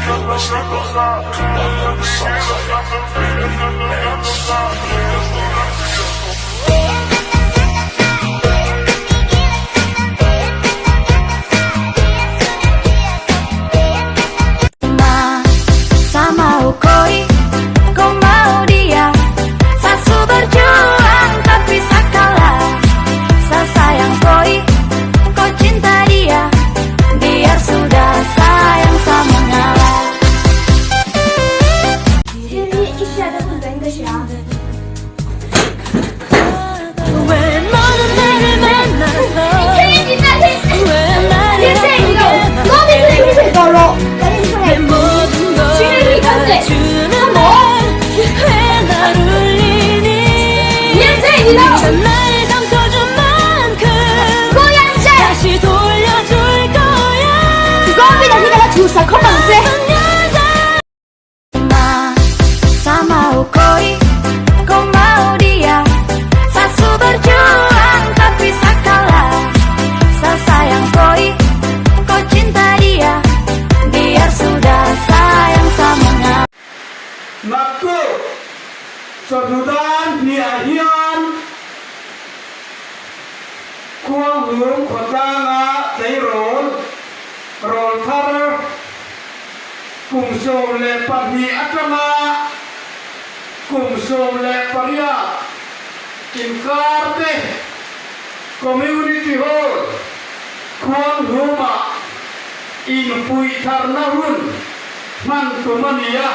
Realistically, to download the songs at Naktuk chawhnu dan hniah hian Khuanglung khawtlanga tleirawl rawl thar kum 12 atanga kum 18 inkar te Community Hall Khuanglumah inpuitharna hun hman tum a ni a.